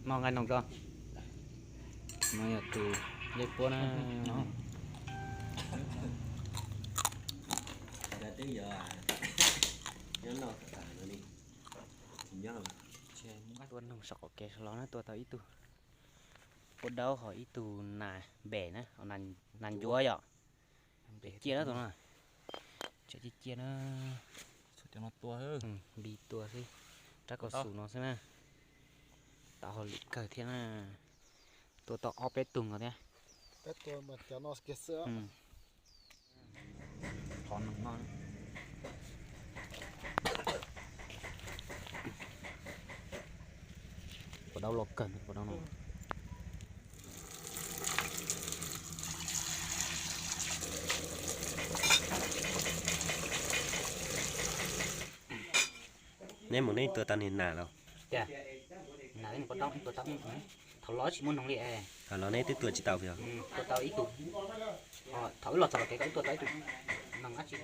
Noj nqaij noog tso. No yog tus yej puab na. Tua noog saum qaum kev los na, tua tau ib tug puab daub ho ib tug nas npem na, nas ncuav yom. Ciaj na tus no, tseem ciaj ciaj na. Npis tua xwb, rab kaus xus no xwb na. Tau hauj lwm kawg thiab na. Tua tau ob peb tug nkaus thiab. Puas daub loj kawg, puas daub no. Neb mus neb tua tau niag nas los? Tiag, nas ib puas daub, ib puas daub, thaum los tsis muaj noog li es. Thaum los neb twb tua tsis tau yog? Tua tau ib tug. Thaum wb los txog los kev kom wb tua tau ib tug noog dab tsi.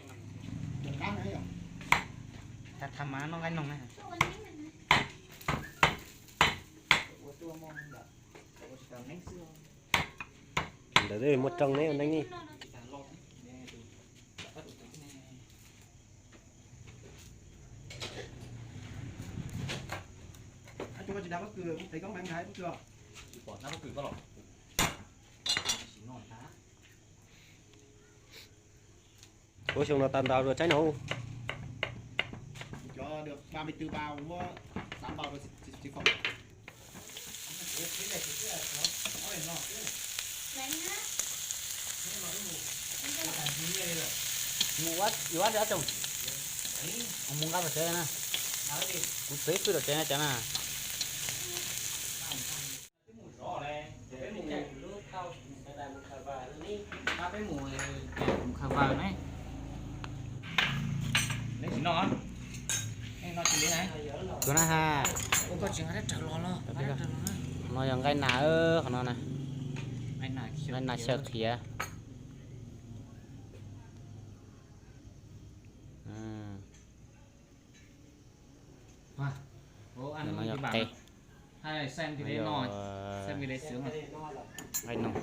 Tag tag mas noj nqaij noog na. Ntawd twb muaj rooj neb ua neeb li. Ua xyoo no tau ntau dua tsaib no. Mus ua dab tsi ob tsoom? Mus nqa tom tsev na. Kuv txiv pw tom tsev na cov na. Tus na ha. No yog nqaij nas, qhov no na. Nqaij nas xyaw qhiav. No yog qe. Nqaij noog.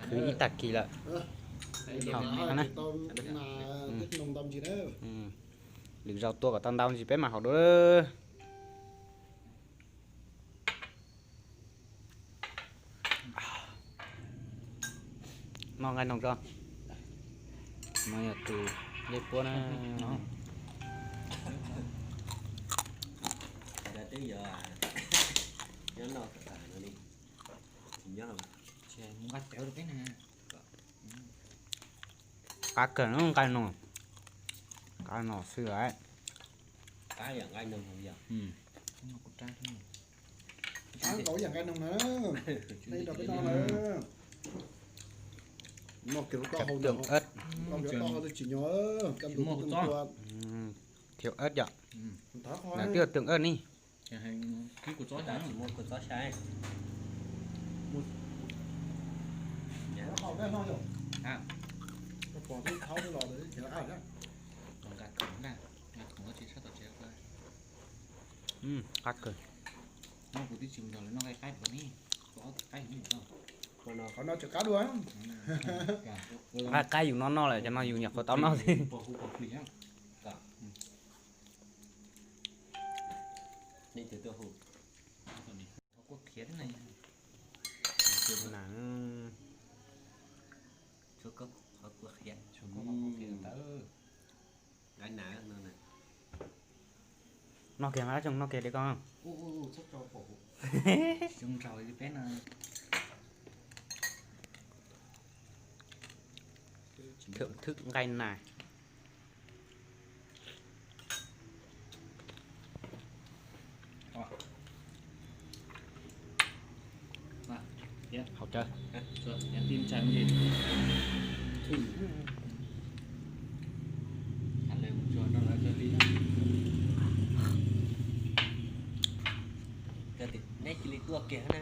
Khwv ib tag kis lawm. Lwm zaus tua kom tau ntau ntsis peb mam haus dua. Noj nqaij noog tso. No yog tus yej puab na. Qab kawg nqaij noog, qab no xwb lawm. Qab nkaus yam nqaij noog na. Noj kiag lub taub hau no, tsis nyo, thiav ab yom. Twb yog twm ab ni. Qab kawg. Qab no tseem qab dua. Qab qab yus no noj lawm cov no yus nyuam qhuav tau noj xwb. Noj kiag, noj kiag li koj. Thưởng thức nqaij nas. Hauv cawv. Neb cia li tuaj kiag na.